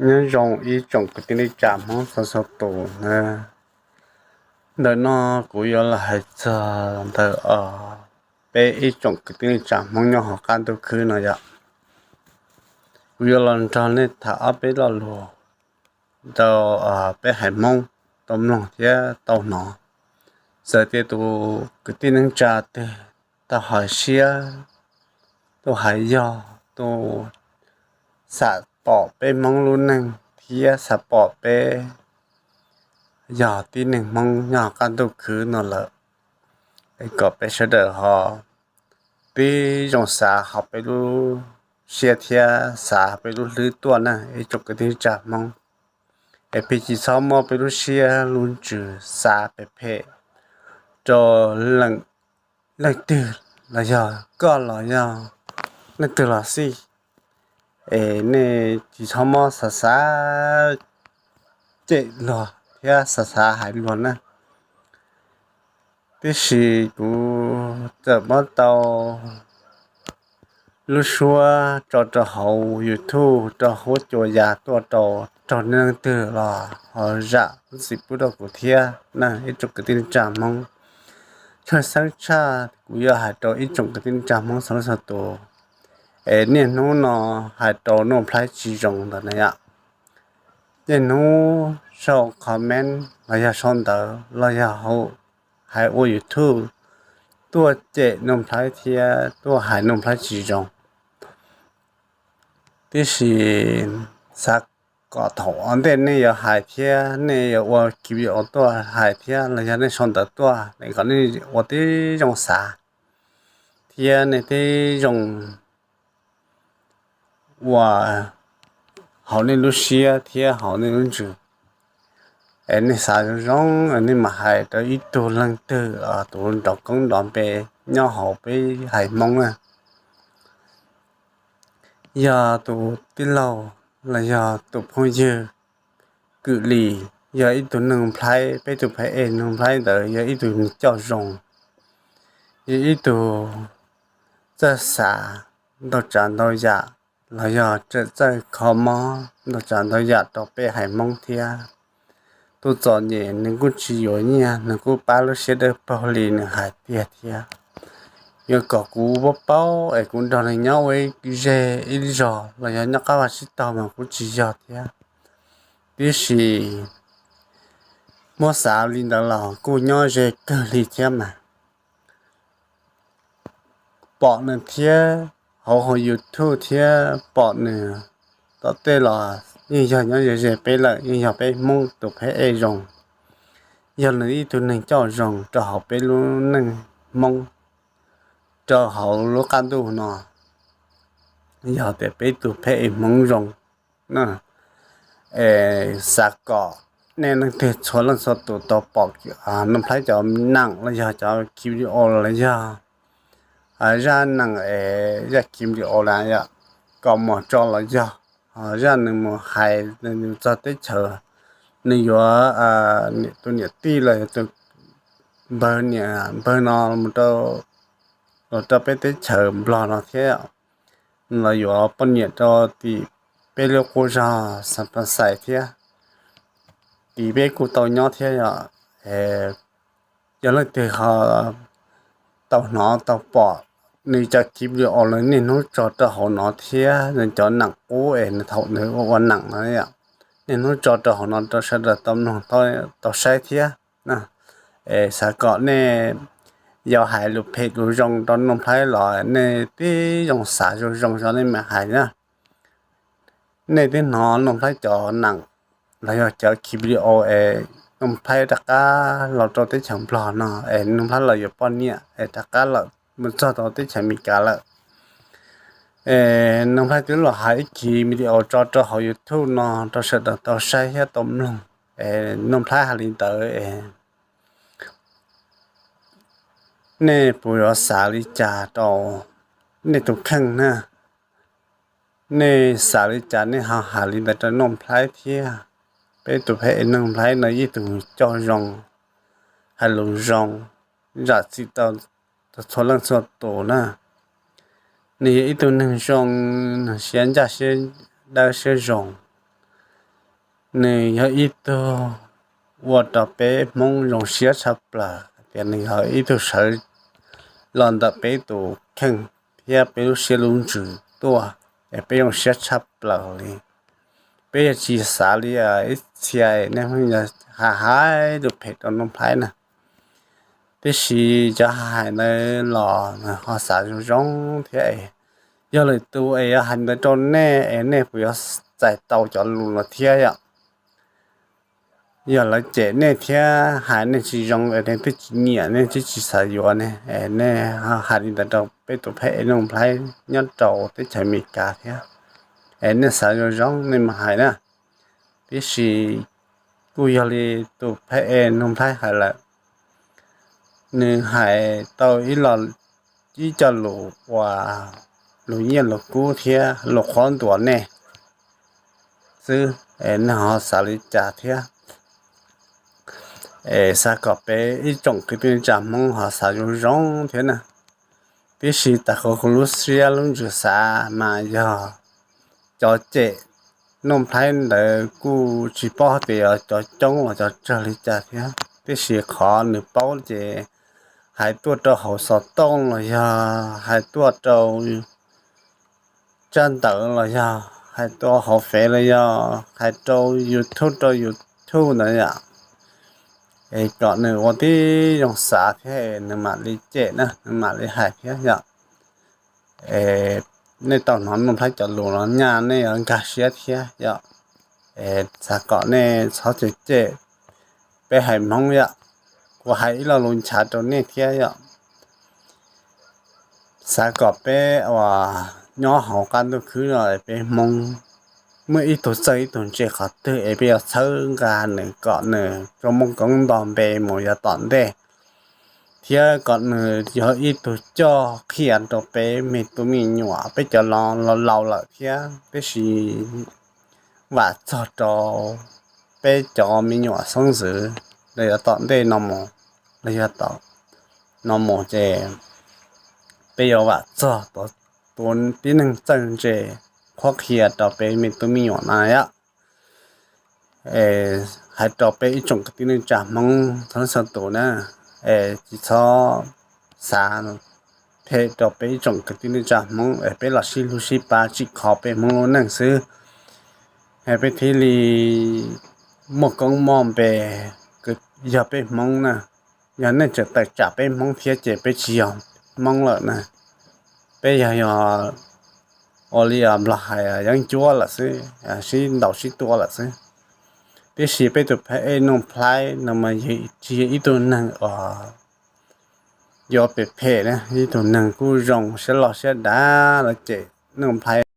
Nyob zoo ib tsoom kwv tij neej tsa Hmoob txhua txhua tus na. Ntawm no kuv yuav los hais txog ntawm peb ib tsoom kwv tij neej tsa Hmoob nyob hauv qab ntuj khwb no yom. Kuv yuav los nrog nej tham ob peb lo lus rau peb haiv Hmoob tau mloog thiab tau hnov. Txawm tias tus kwv tij neej tsa twg tau hais siab, tau hais yog, tau xam pom peb Hmoob lub neej thiab xam pom peb yog tib neeg Hmoob nyob hauv qab ntuj khwb no lawm, es kom peb sawv daws ho tib zoo xav hauv peb lub siab thiab xav peb lub hlwb tuaj na ib tsoom kwv tij neej tsa Hmoob. Es peb tsis txhob muab peb lub siab lub ntsws xav phem phem rau leej twg los yog koj los yog leej twg los xij. Es nej tsis txhob muab xav xav cem luag thiab xav xav hais luag na. Tiam sis kuv txawm muab tau lub suab tso rau hauv YouTube rau huab cua ya tuaj rau raug leej twg los ho zam lub txim pub rau kuv thiab na ib tsoom kwv tij neej tsa Hmoob. Tshwj xeeb tshaj kuv yuav hais rau ib tsoom kwv tij neej tsa Hmoob txhua leej txhua tus, es niaj hnub no hais rau Nuj Nplhaib tsis zoo ntawd na yom. Niaj hnub sau comment los yog sau ntawv los yog hais ua YouTube tuaj cem Nuj Nplhaib thiab tuaj hais Nuj Nplhaib tsis zoo. Tiam sis xav kom thaum ntej nej yuav hais thiab nej yuav ua ki video tuaj hais thiab los yog nej sau ntawv tuaj es kom nej ua tib zoo xav thiab nej tib zoo ua hauv nej lub siab thiab hauv nej lub ntsws. Es nej xav zoo zoo, nej mam hais rau ib tug leej twg tus nrov koob nrov npe nyob hauv peb haiv Hmoob na. Yog tus tij laug los yog tus phooj ywg Kwm Lis, yog ib tug Nuj Nplhaib, peb tus phab ej Nuj Nplhaib ntawd yog ib tug neeg coj zoo, yog ib tug txawj xav ntau tsav ntau yam los yog txawj kho mob ntau tsav ntau yam rau peb haiv Hmoob thiab. Tus txom nyem nws kuj tsis yuav nyiaj, nws kuj pab lub siab dawb paug li nws hais tiag thiab. Yuav kom kuv paub paub es kuv nrog nws nyob ua ib zej ib zog los yog nyob qab vaj tsib taug mas kuv tsis yog thiab. Tiam sis muab xav li ntawd los kuj nyob ze kawg li thiab mas. Pom nws thiab hauv hauv YouTube thiab pom nws tom tej los yeej yog nyob ze ze peb lawm, yeej yog peb Hmoob tus phab ej zoo, yog nws ib tug neeg coj zoo rau hauv peb lub neej Hmoob, rau hauv lub qab ntuj no. Yog tias peb tus phab ej Hmoob zoo, es xav kom nej leej twg txhua leej txhua tus tau pom Nuj Nplhaib cov neem los yog cov ki video los yog zaj neem es zaj ki video las yom, kom mus tso los yog zaj nws mus hais nws txog teb chaws, nws yuav tus niam tij los yog tus npawg niam npawg no mus rau, los rau peb teb chaws Nplog no thiab, los yuav poj niam rau tim peb lub qub zog Xas Pas Xais thiab, tim peb kuj tau nyob thiab yom. Yog leej twg ho tau hnov tau pom nws cov ki video los niaj hnub tso rau hauv no thiab nws cov neem qub es nws thaum nws ua ua neem no, niaj hnub tso rau hauv no rau sawv daws tau mloog tau saib thiab. Es xav kom nej yuav hais lus phem lus zoo rau Nuj Nplhaib los nej tib zoo xav zoo zoo zog nej mam hais na. Nej twb hnov Nuj Nplhaib cov neem los yog cov ki video es Nuj Nplhaib rov qab los rau teb chaws Nplog no es Nuj Nplhaib los yuav poj niam es rov qab lawm mus txog rau teb chaws Amelikas lawm. Es Nuj Nplhaib twb los hais ib ki video tso rau hauv YouTube no rau sawv daws tau saib thiab tau mloog. Es Nuj Nplhaib hais li ntawd es nej puas yuav xav li cas rau nej tus kheej na? Nej xav li cas nej ho hais li ntawd rau Nuj Nplhaib thiab? Peb tus phab ej Nuj Nplhaib no yeej tus coj zoo, hais lus zoo, zam txim tau txhua leej txhua tus na. Nws yog ib tug neeg zoo, nws siab ncaj siab dawb siab zoo, Nws yog ib tug ua rau peb Hmoob zoo siab tshaj plaws tias nws yog ib tug sawv los ntawm peb tus kheej thiab peb lub siab lub ntsws tuaj, es peb zoo siab tshaj plaws li. Peb yog tsis xav li ib txhia nej pheej hais hais lus phem rau Nuj Nplhaib na. Tiam sis cov hais ntawd los ho xav zoo zoo thiab es, yog lwm tus es yog hais ntawd rau nej es nej puas yuav txais tau cov lus no thiab yom? Yog lawv cem nej thiab hais nej tsis zoo es nej twb tsis nyiam, nej twb tsis xav yuav ne, es nej hais li ntawd rau peb tus phab ej Nuj Nplhaib nyob rau teb chaws Amelikas thiab, es nej xav zoo zoo nej mam hais na. Tiam sis kuj yog li tus phab ej Nuj Nplhaib hais lawm, nws hais tau ib lo, ib co lus uas lus nyiaj lus kub thiab lus qhuab ntuas nej xwb, es nej ho xav li cas thiab? Es xav kom peb ib tsoom kwv tij neej tsa Hmoob ho xav zoo zoo thiab na. Tiam sis tas kuv lub siab lub ntsws xav mas yog cov cem Nuj Nplhaib ntawd kuj tsis paub hais tias yog cov coob los cov tsawg li cas thiab, tiam sis qhov nws paub ces hais tuaj rau hauv xov tooj los yog hais tuaj rau tsab ntawv los yog hais tuaj hauv Fev los yog hais rau YouTube rau YouTube ntawd yom, es kom nws ua tib zoo xav thiab nws mam li cem na, nws mam li hais thiab yom. Es nej tau hnov Nuj Nplhaib cov lus no nyaj nej yuav nkag siab thiab yom. Es xav kom nej txhob cem cem peb haiv Hmoob yom. Kuv hais ib lo lus nchav rau nej thiab yom. Xav kom peb uas nyob hauv qab ntuj khwb no peb Hmoob muaj ib tug txawj ib tug ntse qhov twg es peb yuav txhawb nqa nws kom nws tau muaj koob nto npe mus yav tom ntej, thiab kom nws yog ib tug coj qhia rau peb me tub me nyuam, peb cov laus laus lawm thiab, tiam sis vam txog rau peb cov me nyuam xeeb ntxwv los yav tom ntej no mus, los yog tom no mus ces peb yuav vam txog tus tib neeg txawj ntse qhuab qhia rau peb me tub me nyuam na yom. Hais rau peb ib tsoom kwv tij neej tsa Hmoob txhua leej txhua tus na, es tsis txhob xav phem rau peb ib tsoom kwv tij neej tsa Hmoob es peb los sib hlub sib pab tsim kho peb Hmoob lub neej xwb, es peb thiaj li muaj koob muaj npe. Yog peb Hmoob na, yog nej tseem tawm tsam peb Hmoob thiab ces peb tsis yog Hmoob lawm na, peb yog, yog ua li Nplog hais yeeb ncuab lawm xwb, sib ntaus sib tua lawm xwb. Tiam sis peb tus phab ej Nuj Nplhaib no mas tsis yog ib tug neeg uas yuav phem phem na, ib tug neeg kuj zoo siab loj siab dav los cem Nuj Nplhaib.